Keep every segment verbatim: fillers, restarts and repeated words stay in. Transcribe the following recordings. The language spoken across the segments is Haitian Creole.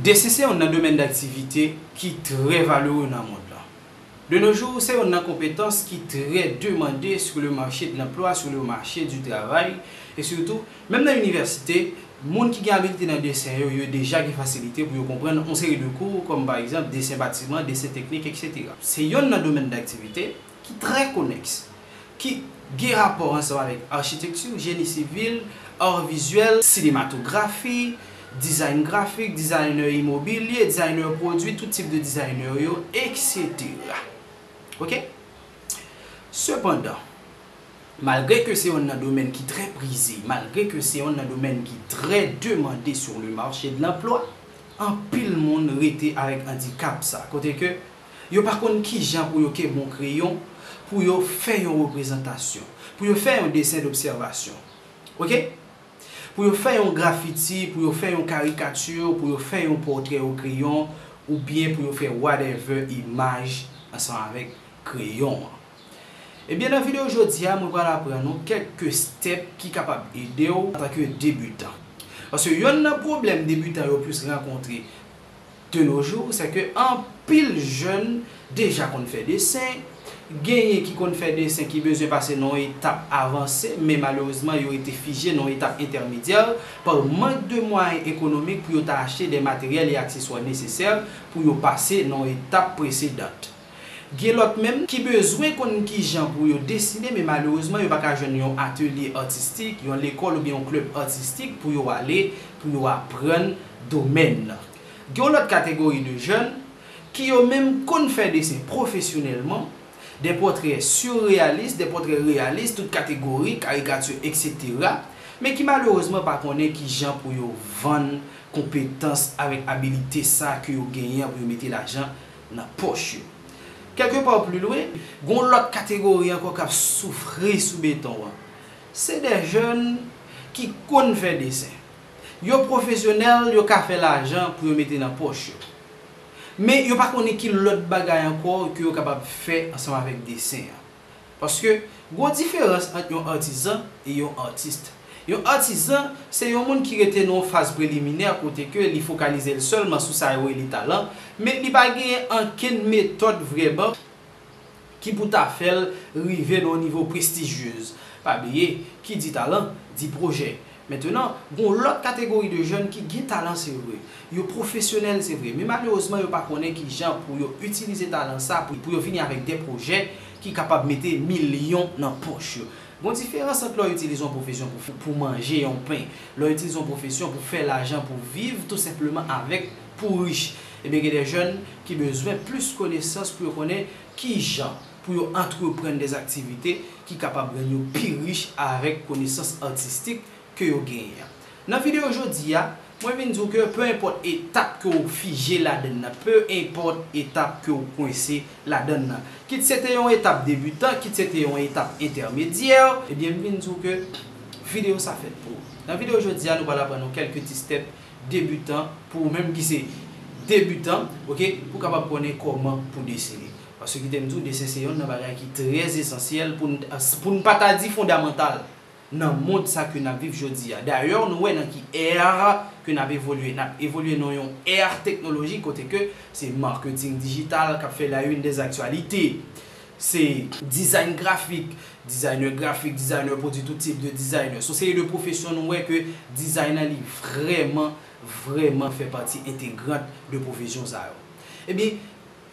Desen se yonn nan domèn daktivite ki trè valere nan mond lan. De nos jours, se yonn nan konpetans ki trè demande sur le marché de l'emploi, sur le marché du travail, e sitou, menm nan inivèsite, moun ki gen abilite nan desen yo, yo deja gen fasilite pou yo konprann yon seri de kou, kòm pa egzanp desen batiman, desen teknik, etsetera. Se yonn nan domèn daktivite ki trè konèks, ki gen rapò ansanm avèk achitekti, jeni sivil, ar vizyèl, sinematografi, dizayn grafik, dizaynè imobilye, dizaynè pwodui, tout tip de dizaynè yo, etsetera. Oke? Sepandan, malgre ke se yonn nan domèn ki trè prize, malgre ke se yonn nan domèn ki trè demande sur le marché de l'emploi, anpil moun rete avèk andikap sa, kote ke yo pa konn kijan pou yo kenbe yon kreyon, pou yo fè yon reprezantasyon, pou yo fè yon desen dobsèvasyon. Oke? Pou yo fè yon grafiti, pou yo fè yon karikati, pou yo fè yon pòtrè o kreyon, oubyen pou yo fè whatever imaj ansanm avèk kreyon an. Ebyen, nan videyo jodi a, mwen pral aprann nou kèk step ki kapab ede w antanke debitan. Paske yonn nan pwoblèm debitan yo plis rankontre de nos jours, se ke anpil jèn deja konn fè desen, genyen ki konn fè desen ki bezwen pase nan yon etap avanse, men malerezman yo rete fije nan yon etap entèmedyè pa mank de mwayen ekonomik pou yo ta achte de materyèl e akseswa nesesè pou yo pase nan yon etap presedan. Gen lòt menm ki bezwen konn kijan pou yo desine, men malerezman yo pa ka jwenn yon atelye atistik, yon lekòl oubyen yon klèb atistik pou yo ale, pou yo aprann domèn nan. Gen yon lòt kategori de jèn ki yo menm konn fè desen pwofesyonèlman, de pòtrè sireyalis, de pòtrè reyalis, tout kategori, karikati, etsetera, men ki malerezman pa konnen kijan pou yo vann konpetans avèk abilite sa ke yo genyen an pou yo mete lajan nan pòch yo. Kèlke pa pli lwen, gen yon lòt kategori ankò k ap soufri sou beton an. Se de jèn ki konn fè desen. Yo pwofesyonèl, yo ka fè lajan pou yo mete nan pòch yo. Men yo pa konnen ki lòt bagay ankò ke yo kapab fè ansanm avèk desen an. Paske gen yon diferans ant yon atizan e yon atis. Yon atizan, se yon moun ki rete nan yon faz preliminè kote ke li fokalize l sèlman sou sa yo rele talan, men li pa genyen ankenn metòd vrèman ki pou ta fè l rive nan yon nivo prestijyez. Pa bliye, ki di talan, di pwojè. Mentenan, gen yon lòt kategori de jèn ki gen talan, se vre. Yo pwofesyonèl, se vre. Men malerezman, yo pa konnen kijan pou yo itilize talan sa, pou, pou yo vini avèk de pwojè ki kapab mete milyon nan pòch yo. Gen yon diferans ant lè w itilize yon pwofesyon pou, pou manje yon pen, lè w itilize yon pwofesyon pou fè lajan, pou viv tou senpleman avèk, pou rich. Ebyen, gen de jèn ki bezwen plis konesans pou yo konnen kijan pou yo antreprann de aktivite ki kapab rann yo pi rich avèk konesans atistik ke yo genyen an. Nan videyo jodi a, mwen vin di w ke pe enpòt etap ke w fije ladann nan, pe enpòt etap ke w kwense ladann nan, kit se te yon etap debitan, kit se te yon etap entèmedyè, ebyen, m vin di w ke videyo sa fèt pou ou. Nan videyo jodi a, nou pral aprann nou kèlke ti step debitan pou ou menm ki se debitan, oke, pou w kapab konnen kòman pou desine. Paske kite m di w, desen se yonn nan bagay ki trè esansyèl pou n, pou n pa ta di fondamantal nan mond sa ke n ap viv jodi a. Dayè, nou wè nan ki ère ke n ap evolye. N ap evolye nan yon ère teknolojik kote ke se marketing digital k ap fè la une des actualités. Se dizayn grafik, dizaynè grafik, dizaynè pwodui, tout tip de dizaynè. Se yon seri de pwofesyon nou wè ke dizayn nan li vrèman, vrèman fè pati entegrant de pwofesyon sa yo. Ebyen,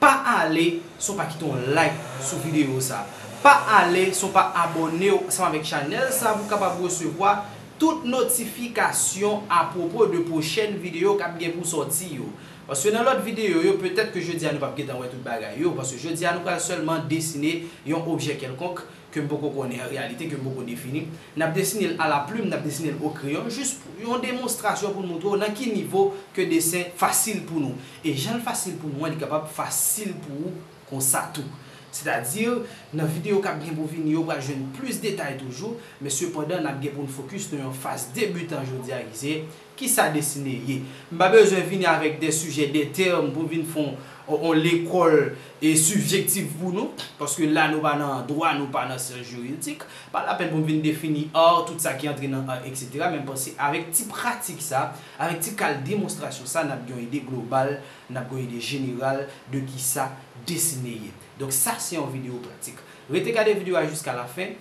pa ale san w pa kite yon like sou videyo sa. Pa ale san w pa abòne w ansanm avèk chanèl sa pou w kapab resevwa tout notifikasyon apwopo de pwochèn videyo k ap gen pou sòti yo. Paske nan lòt videyo yo, petèt ke jodi a nou p ap gentan wè tout bagay yo, paske jodi a nou pral sèlman desine yon objè kèlkonk ke m poko konnen an reyalite, ke m poko defini. N ap desine l a la plim, n ap desine l o kreyon, jis pou yon demonstrasyon pou n montre w nan ki nivo ke desen fasil pou nou. E jan l fasil pou nou an, li kapab fasil pou ou konsa tou. Sètadi, nan videyo k ap gen pou vini yo, w pral jwenn plis detay toujou, men sepandan, n ap gen pou n fokis nan yon faz debitan jodi a ki se kisa desine ye. M pa bezwen vini avèk de sijè, de tèm pou vin fè yon on lekòl e sibjektif pou nou, paske la nou pa nan dwa, nou pa nan syans jiridik. Pa lapenn pou m vin defini art, tout sa ki antre nan art, et cetera. Men m panse avèk ti pratik sa, avèk ti kal demonstrasyon sa, n ap gen yon ide global, n ap gen yon ide jeneral de kisa desine ye. Donk sa se yon videyo pratik. Rete gade videyo a jiska lafen,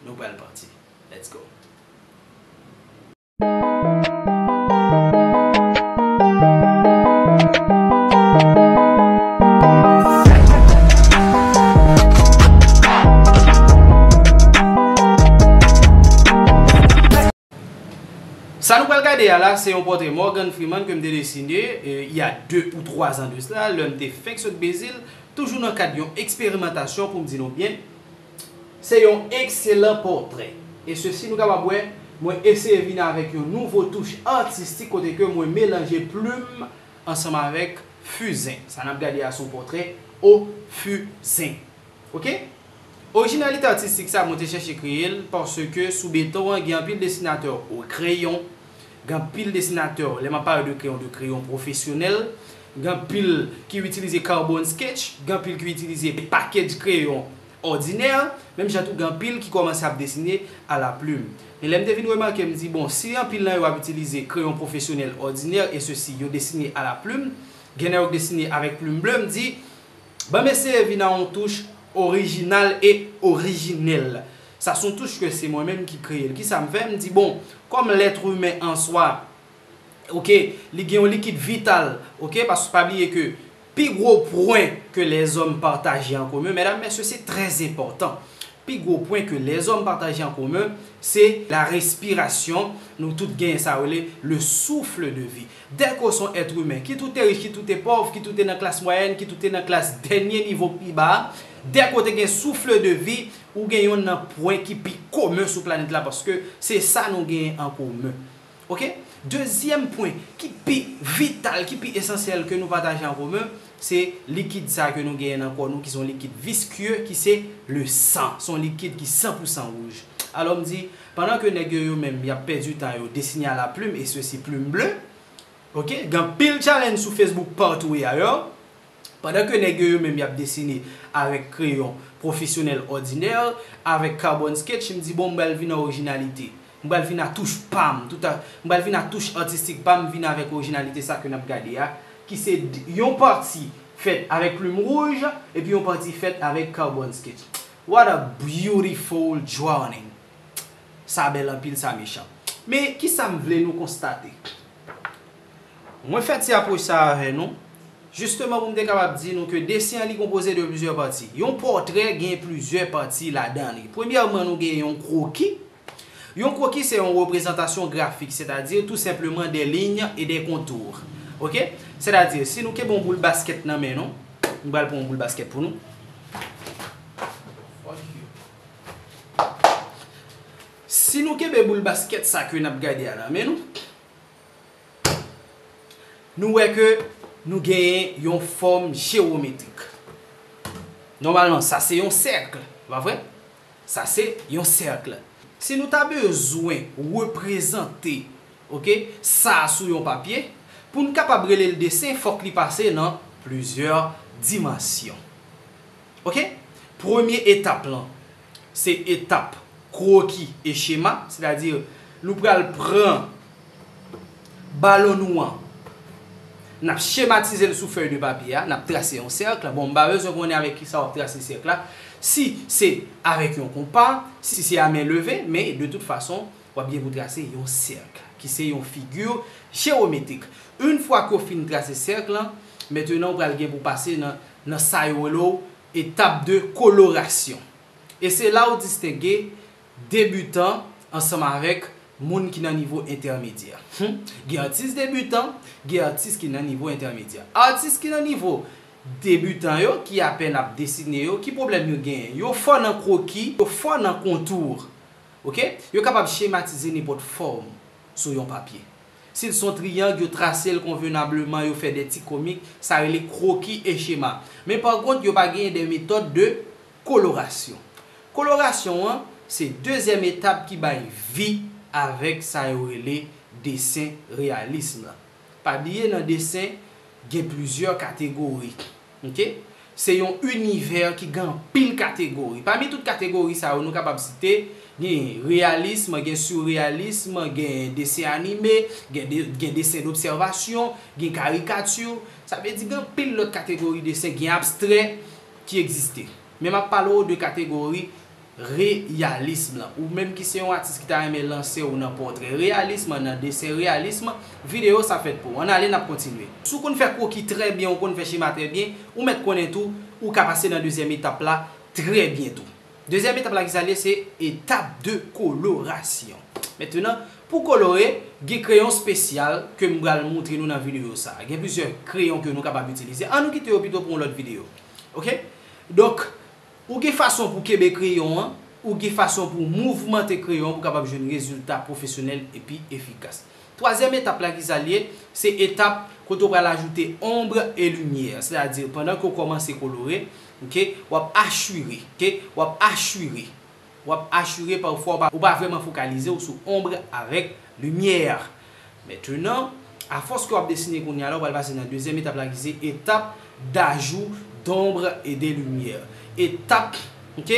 nou pral pati. Let's go. Sa nou pral gade a la, se yon pòtre Morgan Freeman ke m te desine, e, il y a deux ou trois ans de cela, lè m te fenk sot Brezil, toujou nan kad yon eksperimantasyon, pou m di nou byen, se yon ekselan pòtrè. E sesi nou kapab wè, mwen eseye vin avèk yon nouvo touch atistik kote ke mwen melanje plim ansanm avèk fizen. Sa n ap gade a se yon pòtrè o fizen. Oke? Orijinalite atistik sa, mwen te chèche kreye l paske sou beton an, gen anpil desinatè o kreyon, gen anpil desinatè, lè m ap pale de kreyon, de kreyon pwofesyonèl, gen anpil ki itilize carbon sketch, gen anpil ki itilize package kreyon òdinè, menm jan tou gen anpil ki kòmanse ap desine à la plume. Men lè m te vin remake, m di, bon, si anpil nan yo ap itilize kreyon pwofesyonèl òdinè, e sesi yo desine à la plume, gen nan yo k desine avèk plim ble, m di, ban m eseye vin a yon touch orijinal e orijinèl. Sa se yon touch ke se mwen menm ki kreye l. Kisa m fè? M di, bon, kòm lèt imen an swa, oke, li gen yon likid vital, oke, paske pa bliye ke pi gwo pwen ke lèzòm pataje an komen, medam, mesye, se trè enpòtan. Pi gwo pwen ke lèzòm pataje an komen, se la respiration. Nou tout genyen sa yo rele le souffle de vie. Dèke w se yon èt imen, kit ou te rich, kit ou te pòv, kit ou te nan klas mwayèn, kit ou te nan klas dènye nivo pi ba a, dèke w te gen souffle de vie, ou gen yonn nan pwen ki pi komen sou planèt la, paske se sa nou genyen an komen. Oke? Dezyèm pwen ki pi vital, ki pi esansyèl ke nou pataje an komen, se likid sa ke nou genyen nan kò nou, ki se yon likid viskye, ki se le san. Se yon likid ki san pou san wouj. Alò, m di, pandan ke nèg yo, yo menm, y ap pèdi tan yo desine à la plume, e sesi plim ble, oke? Gen anpil challenge sou Facebook partout et ailleurs. Pandan ke nèg yo, yo menm, y ap desine avèk kreyon pwofesyonèl òdinè, avèk carbon sketch, m di, bon, m pral vin a orijinalite. M pral vin a touch pa m, tout a, m pral vin a touch atistik pa m, vin avèk orijinalite sa ke n ap gade a, ki se d-, yon pati fèt avèk plim wouj, epi yon pati fèt avèk carbon sketch. What a beautiful drawing! Sa bèl anpil, sa mechan. Men, kisa m vle nou konstate? Mwen fè ti apwòch sa avè nou, jisteman pou m te kapab di nou ke desen an li konpoze de plizyè pati. Yon pòtrè gen plizyè pati ladan li. Premyèman, nou gen yon kwoki. Yon kwoki se yon reprezantasyon grafik, sètadi tou senpleman des lignes et des contours. Oke? Sètadi, si nou kenbe yon boul baskèt nan men nou, m pral pran yon boul baskèt pou nou. Si nou kenbe boul baskèt sa ke n ap gade a nan men nou, nou wè ke nou genyen yon fòm jewometrik. Nòmalman, sa se yon sèk, pa vre? Sa se yon sèk. Si nou ta bezwen reprezante, oke, sa sou yon papye, pou n kapab rele l desen, fòk li pase nan plizyè dimansyon. Oke? Premye etap lan, se etap kwoki e chema, sètadi nou pral pran balon nou an, n ap chematize l sou fèy de papye a, n ap trase yon sèk. Bon, m pa bezwen konnen avèk kisa w ap trase sèk la, si se avèk yon konpa, si se a men leve, men de tout fason, w ap gen pou trase yon sèk, ki se yon figi jewometrik. Yon fwa ke w fin trase sèk lan, mentenan w pral gen pou pase nan, nan sa yo rele w etap de kolorasyon. E se la w distenge debitan ansanm avèk moun ki nan nivo entèmedyè. Hmm. Gen atis debitan, gen atis ki nan nivo entèmedyè. Atis ki nan nivo debitan yo, ki apèn ap desine yo, ki pwoblèm yo genyen? Yo fò nan kwoki, yo fò nan kontou. Oke? Yo kapab chematize nenpòt fòm sou yon papye. Si l se yon triyang, yo trase l konvenableman, yo fè de ti komik, sa rele kwoki e chema. Men pa kont, yo pa genyen de metòd de kolorasyon. Kolorasyon an, se dezyèm etap ki bay vi avèk sa yo rele desen reyalis lan. Pa bliye nan desen, Gen plizyè kategori. Ok? Se yon inivè ki gen anpil kategori. Pami tout kategori sa yo, nou kapab site, gen reyalism, gen sireyalism, gen desen anime, gen, de, gen desen dobsèvasyon, gen karikati. Sa vle di gen anpil lòt kategori desen, gen abstrè ki egziste. Men m ap pale w de kategori reyalism lan. Ou menm ki se yon atis ki ta renmen lanse w nan pòtrè reyalism, nan desen reyalism, videyo sa fèt pou w. Ann ale, n ap kontinye. Si w konn fè kwoki trè byen, ou konn fè chema trè byen, ou mèt konnen tou, ou ka pase nan dezyèm etap la trè byen tou. Dezyèm etap la ki sa l ye, se etap de kolorasyon. Mentnan, pou kolore, gen kreyon espesyal ke m pral montre nou nan videyo sa. Gen plizyè kreyon ke nou kapab itilize. Ann nou kite yo pito pou yon lòt videyo. Ok? Donk, ou gen fason pou kenbe kreyon an, ou gen fason pou mouvmante kreyon pou kapab jwenn rezilta pwofesyonèl epi efikas. Twazyèm etap la ki sa l ye, se etap kote w pral ajoute ombre e limyè. Sètadi, pandan ke w kòmanse kolore, ok, w ap achire, ok, w ap achire. W ap achire pafwa ou pa, ou pa vrèman fokalize w sou ombre avèk limyè. Mentnan, afòs ke w ap desine kounye a la, ou pral pase nan dezyèm etap la ki se etap dajou d'ombre et de lumière. Etap, ok,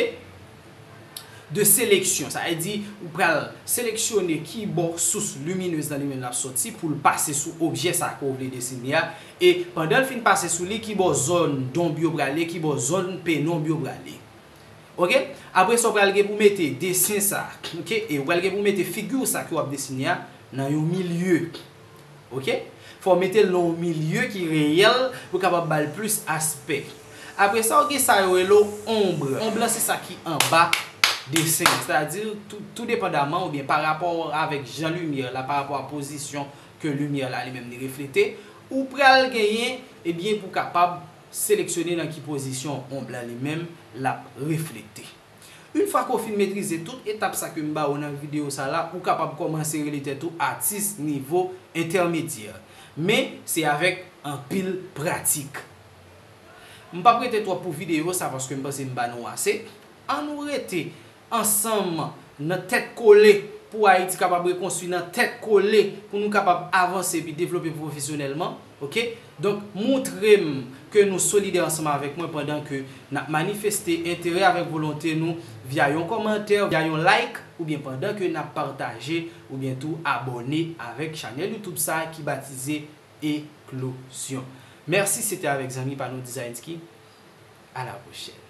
de seleksyon. Sa vle di, ou pral seleksyone ki bò sous liminez nan li menm l ap soti pou l pase sou objè sa ke w vle desine a. E pandan l fin pase sou li, ki bò zòn donb yo prale, ki bò zòn penonb yo prale. Ok? Apre sa, w pral gen pou mete desen sa. Ok? E w pral gen pou mete figi sa ke w ap desine a nan yon milye. Ok? Fò w mete l nan yon milye ki reyèl pou kapab ba l plis aspè. Apre sa, w gen sa yo rele w onb. Onb lan se sa ki anba desen an. Sètadi, tou, tou depandaman oubyen pa rapò avèk jan limyè la, pa rapò a pozisyon ke limyè la li menm li reflete, ou pral genyen, ebyen, pou kapab seleksyone nan ki pozisyon onb lan li menm l ap reflete. Yon fwa ke w fin metrize tout etap sa ke m ba ou nan videyo sa la, ou kapab kòmanse rele tèt ou atis nivo entèmedyè. Men, se avèk anpil pratik. M p ap rete twòp pou videyo sa paske m panse m ba nou ase. Ann nou rete ansanm nan tèt kole pou Ayiti kapab rekonstwi nan tèt kole pou nou kapab avanse epi devlope pwofesyonèlman. Ok? Donk, montre m ke nou solidè ansanm avèk mwen pandan ke n ap manifeste enterè avèk volonte nou via yon kòmantè, via yon like, oubyen pandan ke n ap pataje, oubyen tou abòne avèk chanèl YouTube sa a ki batize Eklozyon. Mèsi, se te avèk zanmi pa nou Designski. À la prochaine.